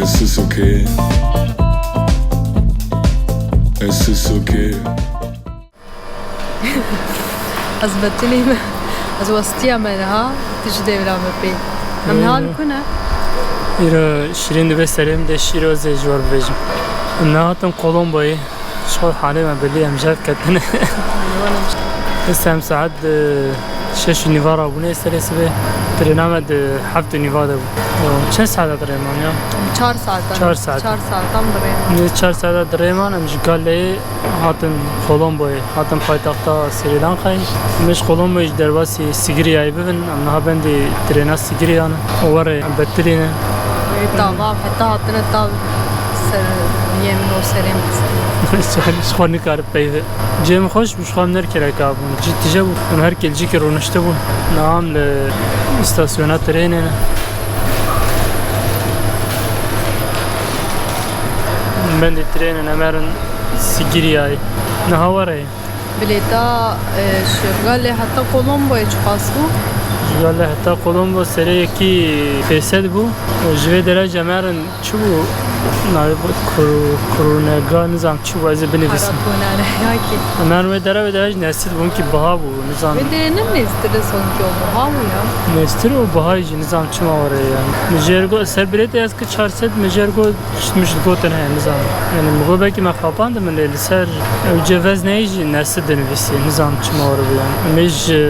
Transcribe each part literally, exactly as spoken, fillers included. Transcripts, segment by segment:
Is this okay? Is this okay? Ez betilî me. Ez westiya me niha. Tu ji dêvra me pê. Em niha li ku ne? Îro şirîn dibe serê min de şîro zê ji we bibêjim. Em niha hatin Kolomboyê. Ji xwe halê me belî em ji hev ketine. Êsta em saet di şeş û nîva rabûne serê sibê. Trêna me di heft û nîva de bû. Çend saeta dirê man ya? Çar saetan. Çar saet. Çar saetan dirê man. Nê çar saeta dirê man em ji Galeyê hatin Kolomboyê, hatin paytexta Srî Lankayê. Em ê ji Kolomboyê ji derbasî Sigiriyayê bibin. Em niha bendî trêna Sigiriya ne. Werê em betilî ne. Wê tava heta hatine tav ser riyê min û serê min. Ji xwe nikare peyve. Cem xweş bû, ji xwe em nerkêreka bûn. Cî tije bû. Em her kêl cîkê rûniştibûn. Niha em li îstasyona trênê ne. Bendê trênê ne, em herin Sigiriyayê. Niha were ye. Bilêta, e, ji Galê heta Kolomboyê çiqas bû? Ji Galê heta Kolombo serê yekî pêsed bû. Û ji vê derê jî em herin çi bû? Navê bû Kru-, Krunega, nizam çi bû, ez ê binivîsim. Karatonane, ya ki. Em herin wê derê, wê derê jî nêztir bû, hinkî biha bû, nizam. Wê derê ne nêztir e, sanki o biha bû ya. Nêztir û biha jî nizam çima were yani. Min jê re got, ser bilêtê ez kir çar sed, min jê re got, Min ji gotin heye, nizanim. Yani, min got, belkî me xapandin, min lê li ser ew cevez neyê jî nêztir dinivîsî, nizanim çima were bû yani. Em ê ji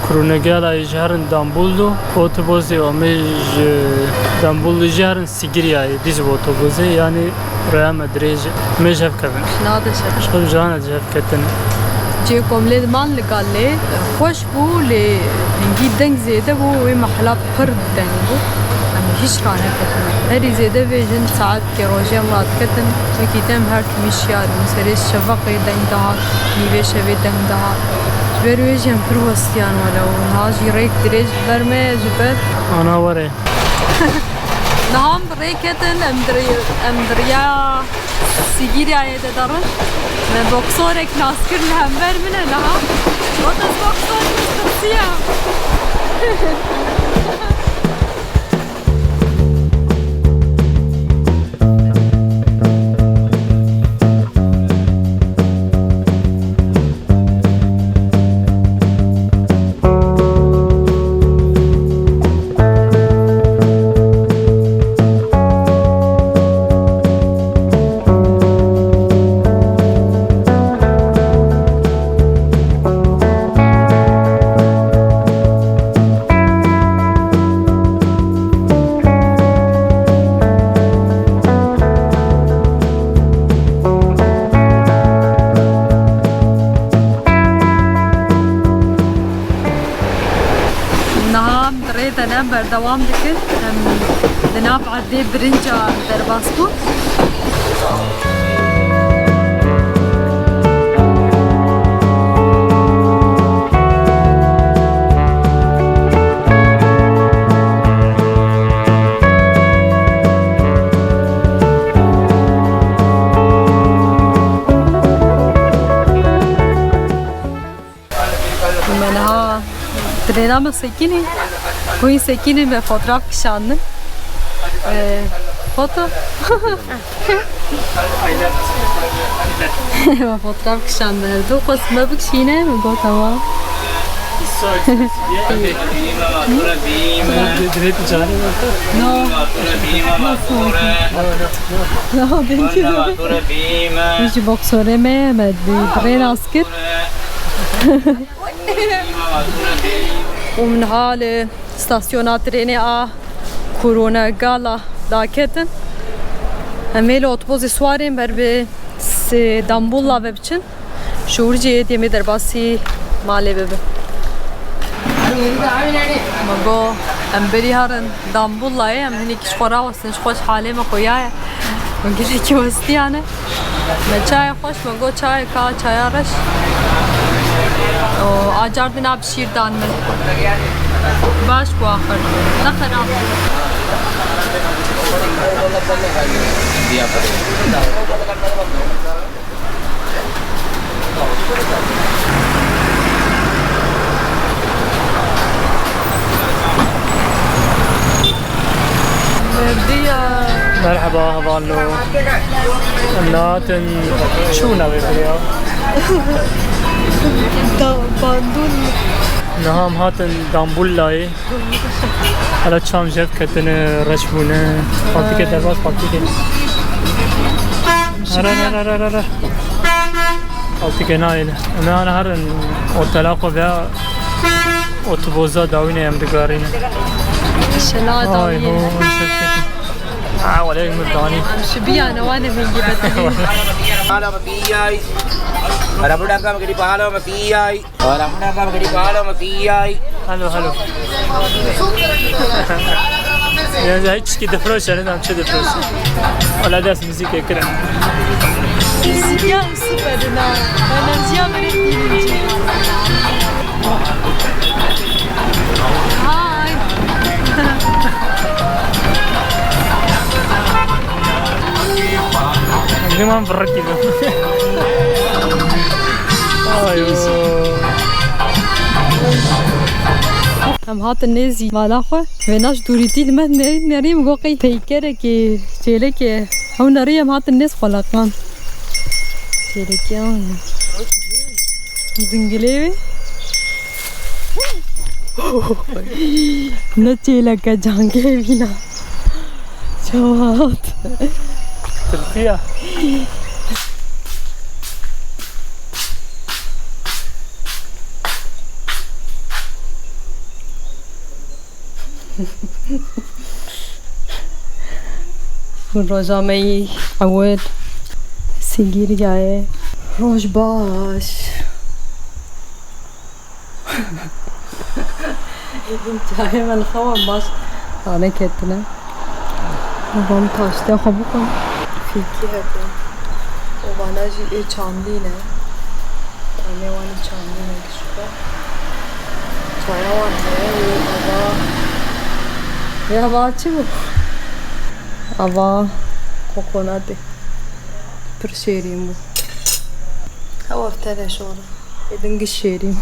Krunegala jî herin Dambullo, otobozê, em ê ji Dambullo jî herin Sigiriyayê, dîs bi otobozê, yani rêya me dirêj e. Em ê ji hev kevin. Nade şer. Ji xwe cihana ji hev ketin. Cihê ku em lê diman li Galê, xweş bû, lê hingî deng zêde bû, wê mehela pir deng bû. Em hîç raneketine. Herî zêde vê jin saetkê rojê em radiketin, wekî te em her timî şiyar bûn. Serê şeveqê deng dihat, nîvê şevê deng dihat. Ji ber wê jî em pir westiyan wele û niha jî rêk dirêj li ber me ye ji ber. Ana were. Niha em bi rê ketin, em di rê-, em di riya Sîgîriyayê de derin. Me boksorek nas kir li hember min e niha. Got ez boksorek tirsiya. Niha em di rê de ne, berdewam dikin. Em di nav erdê birinca derbas bûn. Me niha trêna me sekinî. Hûn sekinî me fotoğraf kişandin. Ee, foto. Me fotoğraf kişandin. Her du xwest me bikişîne, me got tamam. No. No, thank you. Ji boksorê me, me bi, bi rê nas kir. Û min ha li stasyona trênê a Kurunegala daketin. Em ê li otobozê swarên ber bi Sê-, Dambulla ve biçin. Ji wir jî êdî em ê derbasî malê bibin. Me got, em berî herin Dambullayê, em hinekî ji xwe rawestin, ji xwe ji halê me xuya ye. Me gelekî westiyane. Me çayê xweş, me got çayê ka, çaya reş. Û a cardîna bi şîr dan min. Baş bû axir. Ne xerab. Merdiya. Merheba, hevalno. Em hatin çûna vê biriya. Da, bandun. Niha em hatin Dambullayê. Hala çam jev ketine, reş bûne. Paltîkê derbas, paltîkê. Ara, ara, ara, ara. Paltîkê nayêne. Em ana herin otela xwe veya otoboza dawîne em digarîne. Şela dawîne. Ay ho, şevketî. Ha, wele mirdanî. Em şibiya newane vingî betilî. Hala me piyay. Ara budak me gidi pahalo me piyay. Ara budak me gidi pahalo me piyay. Halo, halo. Ya, ya, hiç ki difroşe, ne dam çi difroşe. Wala dest müzik ekran. Sinya süper na. Enerjiya verin birinci. Hi. Liman bırak gibi. Ay. Em hatin nêzî mala xwe. Vêna ji dûrîtî li me ne-, nerî min got qey peykerekê, çêlekê. Ew nerî em hatin nêz xwe leqan. Çêlekê an. Zingilê wê. Ne çêleke cangê bîna. Çawa hat? Tirkiye. Roja me yî ewil Sîgîriyayê. Roj baş. Êdî çayê me li xewa baş raneketine. Van taştê xwe bixwin. Fîkî hebe. Û vana jî ê çandî ne. Em ê wanî çandî ne kişko. Çaya wan heye û ava. Vê ava çi bû? Ava kokonatê. Pir şêrîn bû. Hew orte de şor. Ê din giş şêrîn.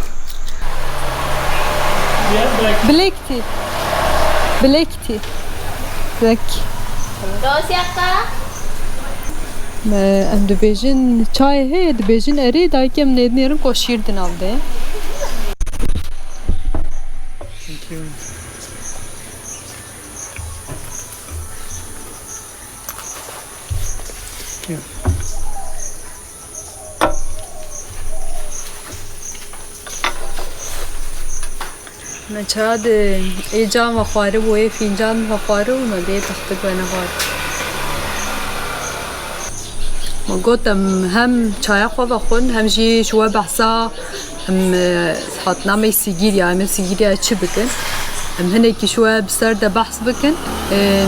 Black tea. Black tea. Black. Me, em dibêjin çayê heye, dibêjin erê, dayikê em nêdinêrin ku şîr di nav de. Thank you. Me çaya di ê cam ve xwaribû, ê fîncan ve xwaribû, me bi yê textik ve nexwar. Me got em hem çaya xwe vexwin, hem jî ji we behsa Em, e, hatina me Sîgîrya, em ê Sîgîrya çi bikin? Em hinekî ji we bi ser de behs bikin. E,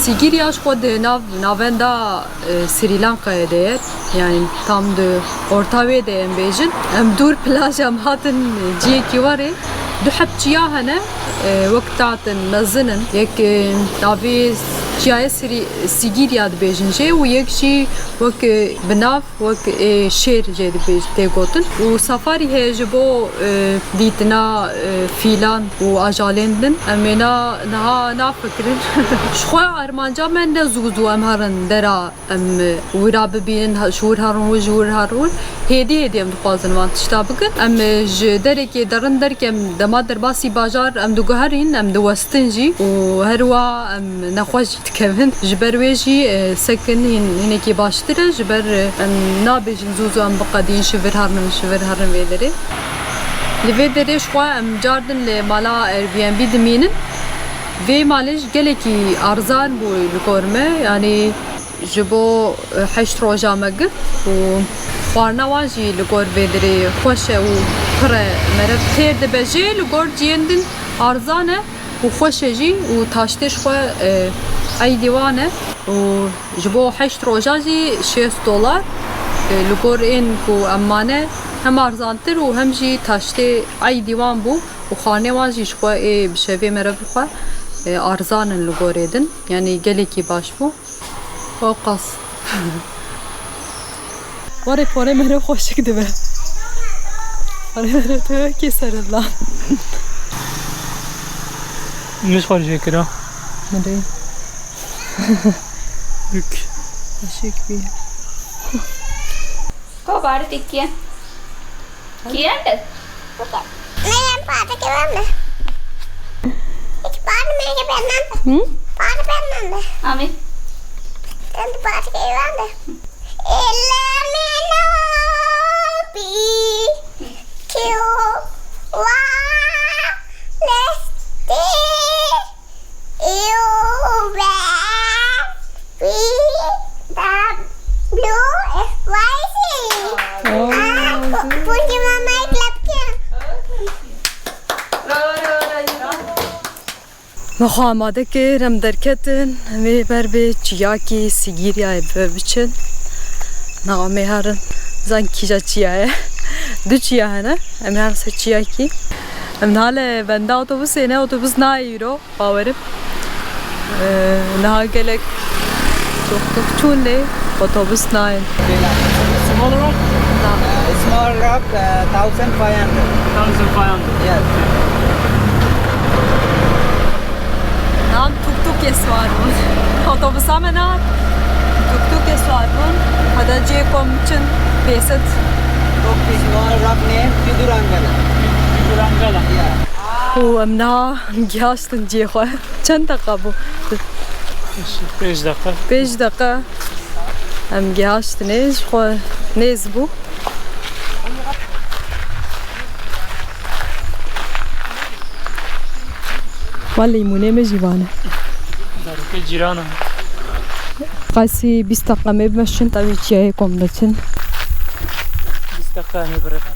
Sîgîrya ji xwe di nav, navenda, e, Srî Lankayê de ye. Yani tam di orta wê de em bêjin. Em dûr plaj em hatin ciyekî warê. Du heb çiya hene, e, wek tatin mezin in. Yek, e, navê çiyayê Srî, Sîgîrya dibêjin jê û yek jî wek, e, bi nav Wek, ê, şêr jê dibê-, tê gotin. Û safarî heye ji bo, e, dîtina, e, fîlan û ajalên din. Em ê na, niha nafikirin. Ji xwe armanca me ne zû zû em herin dera, em, e, wira bibînin, ha, ji wir herin wir, ji wir herin wir. Hêdî hêdî em dixwazin van tişta bikin. Em, e, ji derekê derin derkêm dema derbasî bajar em diguherîn, em diwestin jî. Û her wiha em nexweş jî dikevin. Ji ber wê jî, e, sekin hîn-, hinekî baştir e. Ji ber, e, em nabêjin zû zû em biqedîn ji vir herin, ji vir herin vê derê. Li vê derê ji xwe em cardin li mala Airbnb dimînin. Vê malê jî gelekî arzan bû li gor me. Yanî ji bo, e, heşt roja me girt û xwarina wan jî li gor vê derê xweş e û pir e. Meriv têr dibe jê, li gor ciyên din arzan e. Û xweş e jî û taştê ji xwe, e, eydî wan e û ji bo heşt roja jî şêst dolar, e, li gor ên ku em mane hem arzantir û hem jî taştê eydî wan bû û xanê wan jî ji xwe ê bi şevê meriv bi xwe, e, arzan in li gorê din. Yanî gelekî baş bû. Oqas. Warê porê meriv xweşik dibe. Porê meriv tu kê serila. Min xwe jê kira. Min rê. Büyük. Teşekkür. Ko barê te kî ye? Kî ye? Meryem, parke wende. Hiç parke benden. Hı? Parke benden. Amin. Sen de parke wende. Elemino bi kiwa lesti. U V W X Y Z. Oh. Ah, bu, bu cuma Minecraft ya. Me xwe amade kir, em derketin, em ê ber bi çiyakî Sîgîriyayê bi-, biçin. Niha em ê herin. Zan kîja çiya ye? Du çiya hene. Em ê herin ser çiyakî. Em niha li benda otobusê ne, otobus nayê îro. Bawerim. Ee, niha gelek çok çok çûn lê otobus nayên. Small rock? Na. Uh, small rock, uh, thousand five hundred. Thousand five hundred. Yes. Nam tuk tuk swar bûn. Otobusa me na tuk tuk swar bûn. Hada cê kom çin pêsit. Small rock ne? Vidurangala. Vidurangala. Yeah. Û em niha gihaştin cihê xwe. Çend deqa bû? Pênc deqa. Pênc deqa. Em gihaştinê, ji xwe nêz bû. Va lîmonê me jî vane. Zarokê cîran e. Qasî bîst deqa me bimeşin, tevî çiyayê kom diçin. Bîst deqa em ê birêve.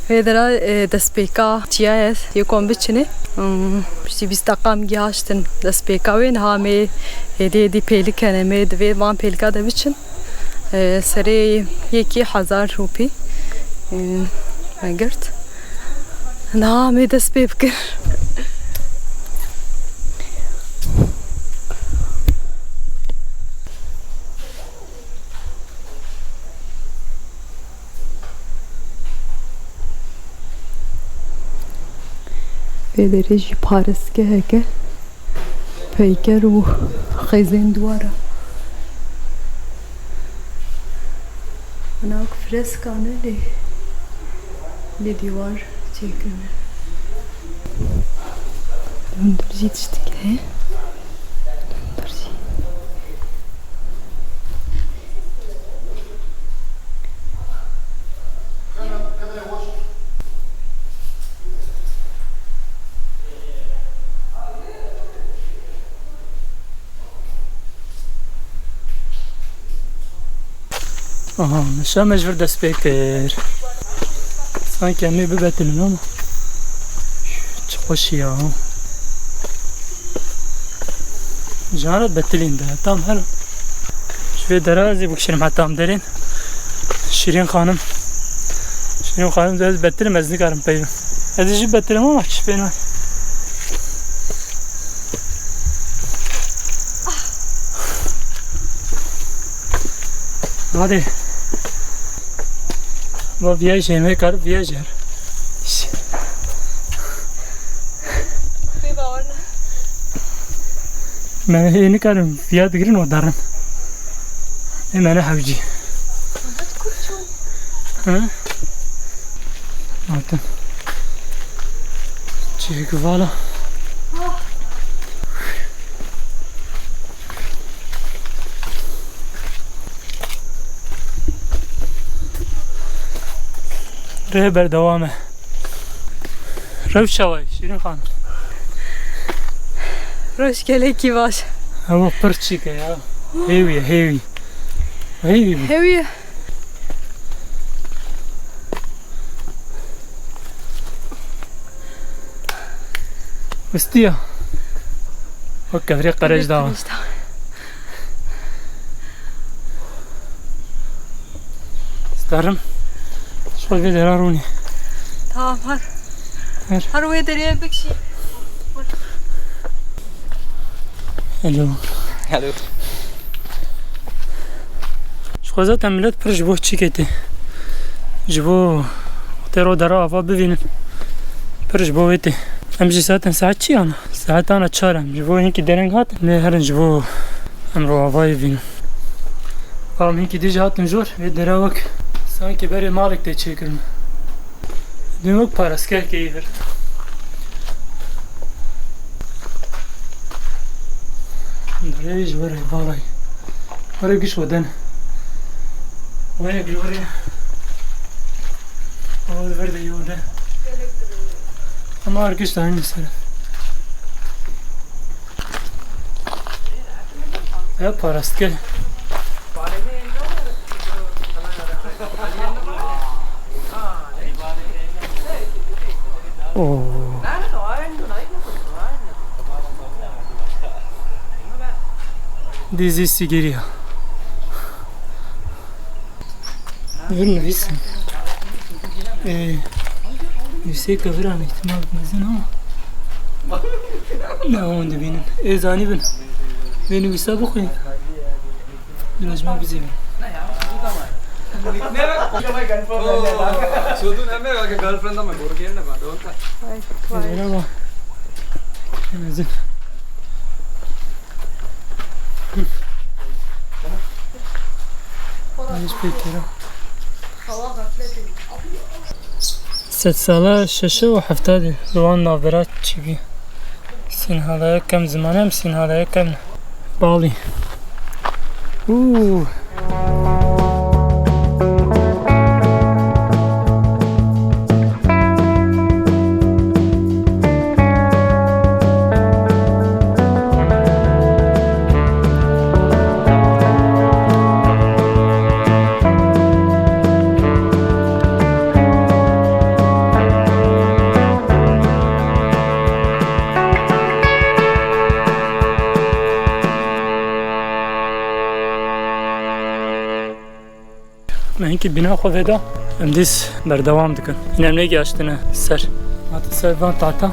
Vê dera, e, destpêka çiya ye, yê kom biçinê. Hmm, piştî bîst deqa em gihaştin destpêka wê. Niha em ê hêdî hêdî pêlik hene, em ê di vê van pêlika de biçin. E, serê yekî hezar rûpî, e, me girt. Niha em ê dest pê bikir. Vê derê jî parêzgeheke peyker û xêzên dîwara. Hinak freska ne lê, lê dîwar çêkirine. Hundir jî tiştik heye. Hundir jî. Aha, nişa me ji vir dest pê kir. Sanki em ê bibetilin ama. Çi xweşî ya. Cara betilîn de, tam her. Ji vê dera ez ê bikişinim heta em derên. Şîrîn xanim. Şîrîn xanim, ez betilim, ez nikarim peyvim. Ez ê jî betilim ama çi pê nayê. Hadi. Va viya jê me kar viya jer. Pê bawer ne. Me hê nikarim viya digirin û derin. Ê me ne hewcî. Hı? Hatin. Çêk vala. Rê berdewam e. Rewş çawa ye, Şîrîn xanim? Rewş gelekî baş. Ewa pir çîk e ya. Hêwî ye, hêwî. Hêwî bû. Hêwî ye. Wistiya. O kevirê qerêj da. Qerêj da. Starim. Şol vê dera rûnê. Tamam, her. Her. Her wê derê bikşî. Hello. Hello. Ji xwe zaten millet pir ji bo çîkê tê. Ji bo tê ro dera ava bivînin. Pir ji bo wê tê. Em jî saetan saet çi yana? Saet ana çar em. Ji bo hinkî dereng hatin. Lê herin ji bo em ro avayê bînin. Em hinkî dî jî hatin jor. Vê dere wek sankî berê malek tê çêkirin. Dû wek parastkeyekê yê vir. Derê ji were balayê. Were giş we den. Were giş were. Were ver de yode. Ama her giş de aynı sere. Ya parastke. Oo. Dizî Sîgeriya. Vir nivîsin. Ee, nivîsê keviran îhtimal mezin ama. Ne, hûn dibînin. Ê zanî bin. Vê nivîsa bixwîn. Biraz me bizî bin. Çodun heme ya girlfriend ama gorgên ne var. Merhaba. Mezin. Hiç pêkero. Sedsala şeş û heftadê li wan navbera çêbû. Sînhalaya kem zimanem, sînhalaya kem balî. Û. Me hinkî bîna xwe veda, em dîs berdewam dikin. Hîn em negihaştine ser. Hatin ser van tahta.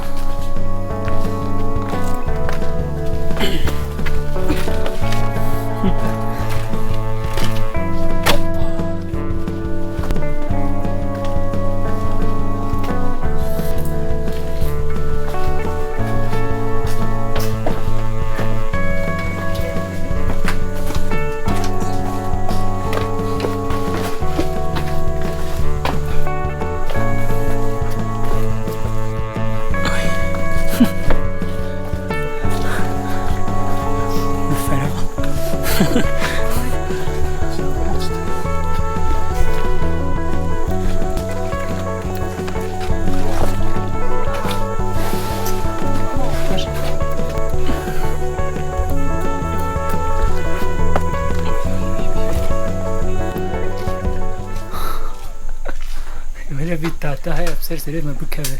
Wele bir tahta heye, ser serê me bikeve.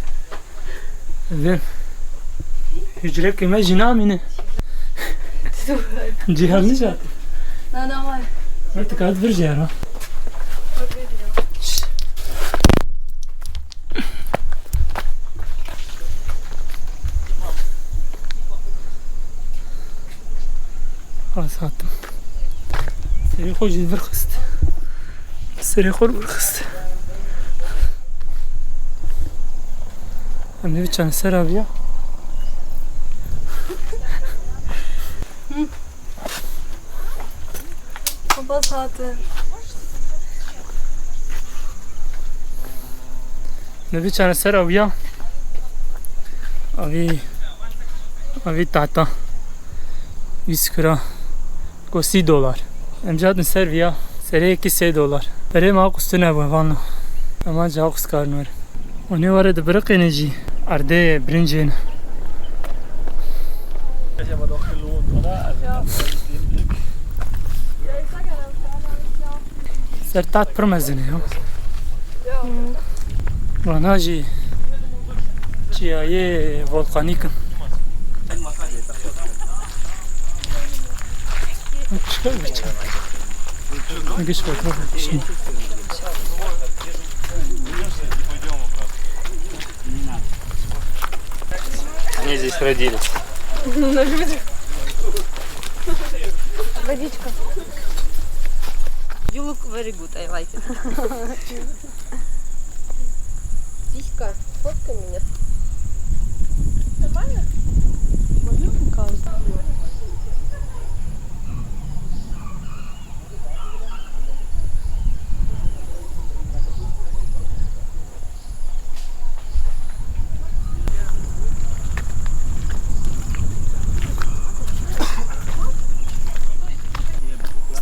Vê hücrevkê me jî namîne. Cihaz nijat. Na, na, var. Artık at vir jihaz. Az hatim. Serê xwe jî vir xist. Serê xwe vir xist. Em ê biçin ser aviya. Bas hatin. Em ê biçin ser aviya. Avî, avî tahta. Vîst kura. Go sî dolar. Em jî hatin ser viya. Serê yekî sê dolar. Berê me qustine bû vana. Ema ca qust karin were. Onê were dibiriqîne jî. Erdê birincê ne. Ser tat pir mezin e ya. Vana jî çiyayê volkanîk in. Çıkar bir çay. Geç bakalım. Şimdi. Они здесь родились. Водичка. You look very good, I like it. Сиська, сфоткай меня.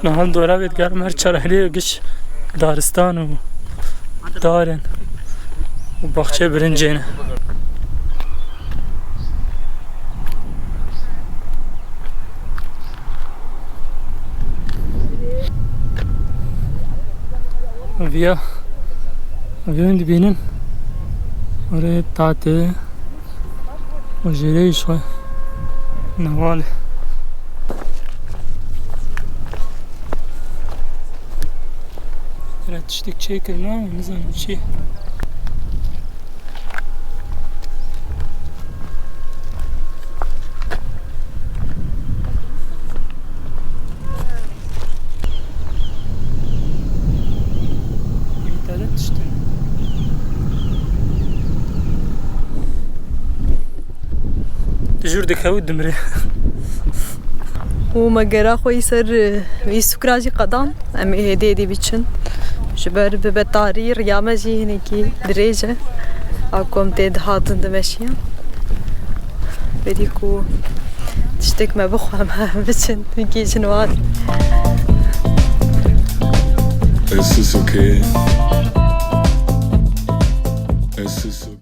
Niha dora vê digerim her çar erê giş daristan û darên û baxçeyê birincê ne. Viya, viya hûn dibînin. Orê tatê. Û jêreyî ji xwe newal e. Here tiştek çêkirine, nizanim çi. Înternêt tiştin. Dijûr dikewit dimrê. Û me gera xwe yî ser, e, wî sukra jî qedan. Em ê hêdî hêdî biçin. Ji ber bibe tarî, riya me jî hinekî dirêj e. A ku em tê dihatin dimeşiyan. Berî ku tiştek me bixwe, em biçin, gihîjin wan. This is okay.